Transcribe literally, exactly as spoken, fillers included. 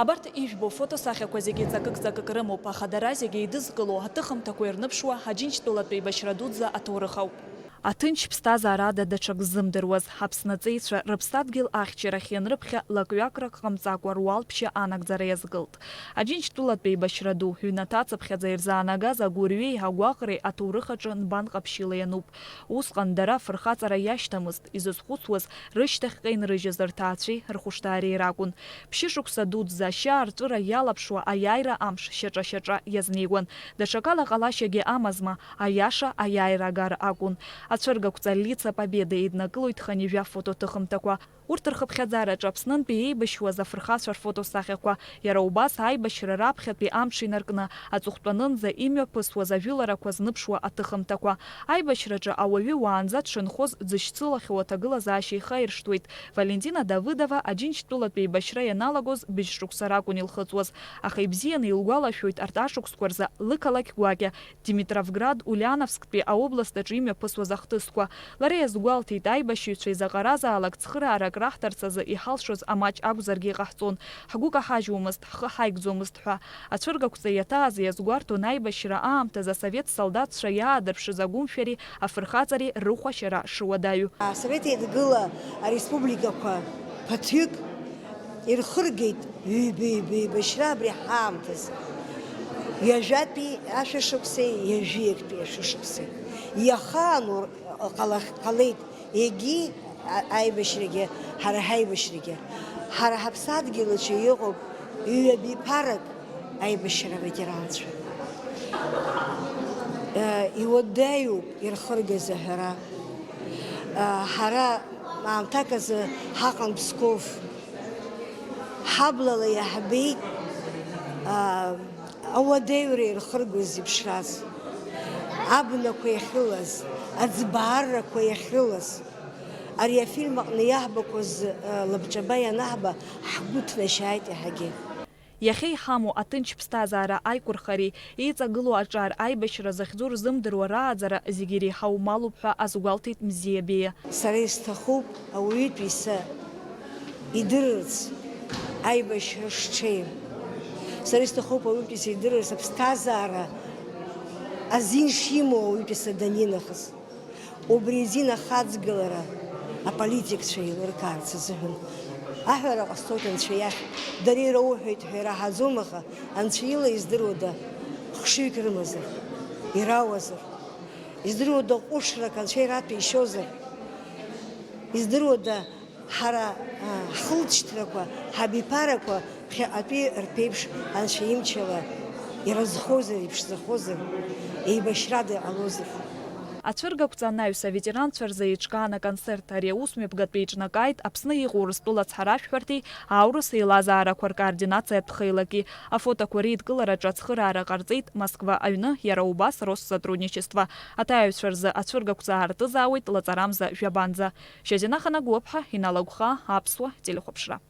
Абарҭ ижәбо фотосахьақәа зегьы ҵакык-ҵакык рымоуп, аха дара зегьы еидызкыло, аҭыхымҭақәа ирныԥшуа Аџьынџьтәылатәи еибашьра дуӡӡа аҭоурых ауп. Аҭынч ԥсҭазаарада даҽак ззымдыруаз, Аԥсны аҵеицәа рыԥсадгьыл ахьчарахь ианрыԥхьа лакҩакрак ҟамҵакәа руалԥшьа анагӡара иазгылт. Аџьынџьтәылатәи еибашьра ду, ҩнаҭацыԥхьаӡа ирзаанагаз агәырҩеи агәаҟреи аҭоурых аҿы нбан ҟаԥшьыла иануп. Усҟан дара фырхаҵара иашьҭамызт, изызхәыцуаз рышьҭахьҟа инрыжьыз рҭаацәеи рхәышҭаареи ракәын. Ԥшьышықәса дуӡӡа ашьа арҵәыра иалаԥшуа аиааира амш шьаҿа-шьаҿа иазнеиуан. Даҽакала ҟалашьагьы амазма, аиаша аиааира агара акәын. Ацәыргақәҵа Лица Победы еиднакылоит хынҩажәа фотоҭыхымҭақәа. Урҭ рхыԥхьаӡараҿы Аԥснынтәи еибашьуаз афырхацәа рфотосахьақәа, иара убас аибашьра раԥхьатәи амш инаркны, аҵыхәтәанынӡа имҩаԥысуаз ажәыларақәа зныԥшуа аҭыхымҭақәа. Аибашьраҿы ауаҩы уаанӡа дшынхоз дзышьцылахьоу аҭагылазаашьа ихаиршҭуеит. Валентина Давыдова Аџьынџьтәылатәи еибашьра ианалагоз быжь шықәса ракәын илхыҵуаз, аха ибзианы илгәалашәоит арҭ ашықәсқәа рзы лықалақь гәакьа, Димитровград, Ульяновсктәи аобласт аҿы имҩаԥысуаз ахҭысқәа. Лара иазгәалҭеит, аибашьыҩцәа изаҟаразаалак цхыраарак раҳҭарц азы иҳалшоз амаҷ акәзаргьы иҟаҳҵон, ҳгәы каҳажьуамызт, ҳхы ҳаигӡомызт ҳәа. Ацәыргақәҵа иаҭааз иазгәарҭон аибашьра аамҭазы асовет солдатцәа иаадырԥшыз агәымшәари афырхаҵареи рыхәашьара шуадаҩу. Асовет Еидгыла ареспубликақәа ԥыҭҩык ирхыргеит ҩба-ҩба еибашьра абри ҳаамҭазы. Ҩажәатәи ашәышықәсеи ҩажәи актәи ашәышықәсеи. Иахаану ҟалах-, ҟалеит, егьи а-, аибашьрагьы, ҳара ҳаибашьрагьы. Ҳара ҳаԥсадгьыл аҿы иҟоуп ҩабиԥарак аибашьра аветеранцәа. Э, иуадаҩуп ирхыргаз аҳәара. Э, ҳара аамҭак азы ҳаҟан Псков. Ҳаблала иаҳбеит, аа, ауадаҩра ирхыргоз зеиԥшраз, абнақәа иахьылаз, аӡбааррақәа иахьрылаз. Ари афильм аҟны иаҳбақәаз, аа, лабҿаба ианаҳба, ҳгәы ҭнашьааит иаҳагьы. Иахьа иҳамоу аҭынч ԥсҭазаара аиқәырхареи, еиҵагылоу аҿар аибашьра захьӡу рзымдыруа рааӡара зегьы иреиҳау малуп ҳәа азгәалҭеит Мзиа Беиа. Сара исҭахуп ауаҩытәыҩса идырырц аибашьра шҽеим. Сара исҭахуп ауаҩытәыҩса идырырц аԥсҭазаара азин шимоу ауаҩытәыҩса данинахыс. Убри азин ахаҵгылара аполитикцәа еилыркаарц азыҳәан аҳәара ҟасҵоит Анцәа иахь. Дара ирауҳәоит ҳәа ираҳаӡом, аха Анцәа ила издыруада хшыҩк рымазар, ирауазар? Издыруада ҟәышрак Анцәа ираҭәеишьозар? Издыруада ҳара, а, ҳхылҵшьҭрақәа, ҳабиԥарақәа ԥхьаҟатәи рԥеиԥш Анцәа имчала ирызхозар, иԥшӡахозар, еибашьрада иҟалозар? Ацәыргақәҵа анаҩс аветеранцәа рзы еиҿкаан аконцерт. Ари аус мҩаԥгатәы еиҿнакааит Аԥсны иҟоу Урыстәыла ацҳаражәҳәарҭеи аурыс еилазаарақәа ркоординациатә хеилаки. Афотоқәа реидкылараҿы ацхыраара ҟарҵеит Москва аҩны, иара убас Россотрудничество. Аҭааҩцәа рзы ацәыргақәҵа аартызаауеит лаҵарамза жәабанӡа. Шьазина Ханагәыԥҳа, Инал Агәхаа, Аԥсуа телехәаԥшра.